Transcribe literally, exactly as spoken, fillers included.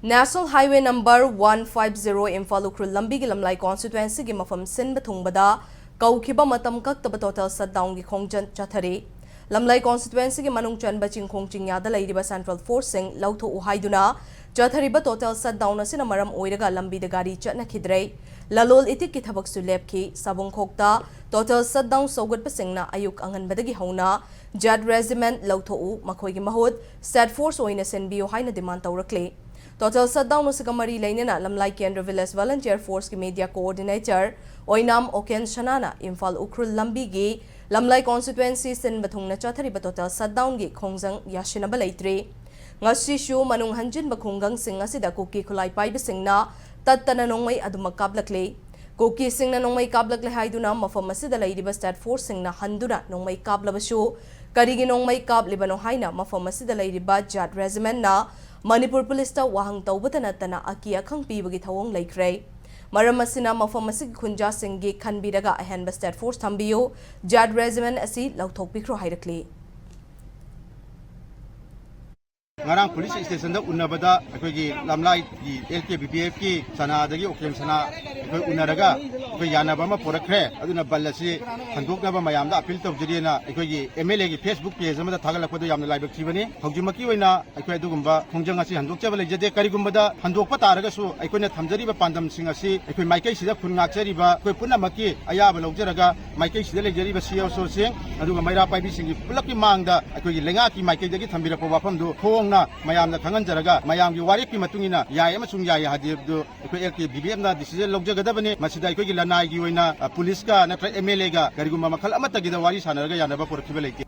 National Highway number one five zero Imphal Ukhrul ꯂꯝꯕꯤꯒꯤ ꯂꯝꯂꯥꯏ constituencyꯒꯤ ꯃꯐꯝ ꯁꯤꯟꯕ ꯊꯨꯡꯕꯗ ꯀꯧꯈꯤꯕ ꯃꯇꯝ ꯀꯛꯇꯕ total shutdownꯒꯤ ꯈꯣꯡꯖꯪ ꯆꯠꯊꯔꯤ꯫ ꯂꯝꯂꯥꯏ constituencyꯒꯤ ꯃꯅꯨꯡ ꯆꯟꯕ ꯆꯤꯡꯈꯣꯡ ꯆꯤꯡꯌꯥꯗ ꯂꯩꯔꯤꯕ central forceꯁꯤꯡ ꯂꯧꯊꯣꯛꯎ ꯍꯥꯏꯗꯨꯅ ꯆꯠꯊꯔꯤꯕ total shutdown ꯑꯁꯤꯅ ꯃꯔꯝ ꯑꯣꯏꯔꯒ ꯂꯝꯕꯤꯗ ꯒꯥꯔꯤ ꯆꯠꯅꯈꯤꯗ꯭ꯔꯦ꯫ ꯂꯂꯣꯜ ꯏꯇꯤꯛꯀꯤ ꯊꯕꯛꯁꯨ ꯂꯦꯞꯈꯤ꯫ ꯁꯥꯕꯨꯡꯈꯣꯛꯇ total shutdown ꯁꯧꯒꯠꯄꯁꯤꯡꯅ ꯑꯌꯨꯛ ꯑꯉꯟꯕꯗꯒꯤ ꯍꯧꯅ Jat Regiment ꯂꯧꯊꯣꯛꯎ, ꯃꯈꯣꯏꯒꯤ ꯃꯍꯨꯠ State Force ꯑꯣꯏꯅ ꯁꯤꯟꯕꯤꯌꯨ ꯍꯥꯏꯅ demand ꯇꯧꯔꯛꯂꯤ꯫ Total shutdown ꯑꯁꯤꯒ ꯃꯔꯤ ꯂꯩꯅꯅ ꯂꯝꯂꯥꯏ ꯀꯦꯟꯗ꯭ꯔ Village Volunteer Forceꯀꯤ media coordinator ꯑꯣꯏꯅꯥꯝ ꯑꯣꯀꯦꯟ ꯁꯅꯥꯅ ꯏꯝꯐꯥꯜ ꯎꯈ꯭ꯔꯨꯜ ꯂꯝꯕꯤꯒꯤ ꯂꯝꯂꯥꯏ constituency ꯁꯤꯟꯕ ꯊꯨꯡꯅ ꯆꯠꯊꯔꯤꯕ total shutdownꯒꯤ ꯈꯣꯡꯖꯪ ꯌꯥꯁꯤꯟꯅꯕ ꯂꯩꯇ꯭ꯔꯤ꯫ ꯉꯁꯤꯁꯨ ꯃꯅꯨꯡ ꯍꯟꯖꯤꯟꯕ ꯈꯨꯡꯒꯪꯁꯤꯡ ꯑꯁꯤꯗ ꯀꯨꯀꯤ ꯈꯨꯠꯂꯥꯏ ꯄꯥꯏꯕꯁꯤꯡꯅ ꯇꯠꯇꯅ ꯅꯣꯡꯃꯩ ꯑꯗꯨꯃꯛ ꯀꯥꯞꯂꯛꯂꯤ꯫ ꯀꯨꯀꯤꯁꯤꯡꯅ ꯅꯣꯡꯃꯩ ꯀꯥꯞꯂꯛꯂꯦ ꯍꯥꯏꯗꯨꯅ ꯃꯐꯝ ꯑꯁꯤꯗ ꯂꯩꯔꯤꯕ State Forceꯁꯤꯡꯅ ꯍꯟꯗꯨꯅ ꯅꯣꯡꯃꯩ ꯀꯥꯞꯂꯕꯁꯨ ꯀꯔꯤꯒꯤ ꯅꯣꯡꯃꯩ ꯀꯥꯞꯂꯤꯕꯅꯣ ꯍꯥꯏꯅ ꯃꯐꯝ ꯑꯁꯤꯗ ꯂꯩꯔꯤꯕ Jat Regimentꯅ ꯃꯅꯤꯄꯨꯔ Policeꯇ ꯋꯥꯍꯪ ꯇꯧꯕꯇ ꯅꯠꯇꯅ ꯑꯀꯤ ꯑꯈꯪ ꯄꯤꯕꯒꯤ ꯊꯧꯑꯣꯡ ꯂꯩꯈ꯭ꯔꯦ꯫ ꯃꯔꯝ ꯑꯁꯤꯅ ꯃꯐꯝ ꯑꯁꯤꯒꯤ ꯈꯨꯟꯖꯥꯁꯤꯡꯒꯤ ꯈꯟꯕꯤꯔꯒ ꯑꯍꯦꯟꯕ State Force ꯊꯝꯕꯤꯌꯨ, Jat Regiment ꯑꯁꯤ ꯂꯧꯊꯣꯛꯄꯤꯈ꯭ꯔꯣ ꯍꯥꯏꯔꯛꯂꯤ꯫ ꯉꯔꯥꯡ police stationꯗ ꯎꯅꯕꯗ ꯑꯩꯈꯣꯏꯒꯤ ꯂꯝꯂꯥꯏꯒꯤ L K B P Fꯀꯤ ꯁꯅꯥꯗꯒꯤ ꯑꯣꯀꯦꯟ ꯁꯅꯥ ꯑꯩꯈꯣꯏ ꯎꯅꯔꯒ ꯑꯩꯈꯣꯏ ꯌꯥꯅꯕ ꯑꯃ ꯄꯨꯔꯛꯈ꯭ꯔꯦ꯫ ꯑꯗꯨꯅ ꯕꯟ ꯑꯁꯤ ꯍꯟꯗꯣꯛꯅꯕ ꯃꯌꯥꯝꯗ appeal ꯇꯧꯖꯔꯤꯅ ꯑꯩꯈꯣꯏꯒꯤ MLAꯒꯤ Facebook page ꯑꯃꯗ ꯊꯥꯒꯠꯂꯛꯄꯗ ꯌꯥꯝꯅ ꯂꯥꯏꯕꯛ ꯊꯤꯕꯅꯤ꯫ ꯍꯧꯖꯤꯛꯃꯛꯀꯤ ꯑꯣꯏꯅ ꯑꯩꯈꯣꯏ ꯑꯗꯨꯒꯨꯝꯕ ꯈꯣꯡꯖꯪ ꯑꯁꯤ ꯍꯟꯗꯣꯛꯆꯕ ꯂꯩꯖꯗꯦ꯫ ꯀꯔꯤꯒꯨꯝꯕꯗ ꯍꯟꯗꯣꯛꯄ ꯇꯥꯔꯒꯁꯨ ꯑꯩꯈꯣꯏꯅ ꯊꯝꯖꯔꯤꯕ ꯄꯥꯟꯗꯝꯁꯤꯡ ꯑꯁꯤ ꯑꯩꯈꯣꯏ ꯃꯥꯏꯀꯩꯁꯤꯗ ꯈꯨꯟ ꯉꯥꯛꯆꯔꯤꯕ ꯑꯩꯈꯣꯏ ꯄꯨꯝꯅꯃꯛꯀꯤ ꯑꯌꯥꯕ ꯂꯧꯖꯔꯒ ꯃꯥꯏꯀꯩꯁꯤꯗ ꯂꯩꯖꯔꯤꯕ CSOꯁꯤꯡ ꯑꯗꯨꯒ ꯃꯩꯔꯥ ꯄꯥꯏꯕꯤꯁꯤꯡꯒꯤ ꯄꯨꯂꯞꯀꯤ ꯃꯥꯡꯗ ꯑꯩꯈꯣꯏꯒꯤ ꯂꯩꯉꯥꯛꯀꯤ ꯃꯥꯏꯀꯩꯗꯒꯤ ꯊꯝꯕꯤꯔꯛꯄ ꯋꯥꯐꯝꯗꯨ ꯐꯣꯡꯅ ꯃꯌꯥꯝꯗ ꯈꯪꯍꯟꯖꯔꯒ ꯃꯌꯥꯝꯒꯤ ꯋꯥꯔꯦꯞꯀꯤ ꯃꯇꯨꯡ ꯏꯟꯅ ꯌꯥꯏ ꯑꯃꯁꯨꯡ ꯌꯥꯏ ꯍꯥꯏꯕꯗꯨ ꯑꯩꯈꯣꯏ L K B P Fꯅ decision ꯂꯧꯖꯒꯗꯕꯅꯤ꯫ ꯃꯁꯤꯗ ꯑꯩꯈꯣꯏꯒꯤ ꯂꯅꯥꯏꯒꯤ ꯑꯣꯏꯅ, ꯑ, policeꯀ ꯅꯠꯇ꯭ꯔꯒ MLAꯒ ꯀꯔꯤꯒꯨꯝꯕ ꯃꯈꯜ ꯑꯃꯠꯇꯒꯤꯗ ꯋꯥꯔꯤ ꯁꯥꯟꯅꯔꯒ ꯌꯥꯅꯕ ꯄꯨꯔꯛꯈꯤꯕ ꯂꯩꯇꯦ꯫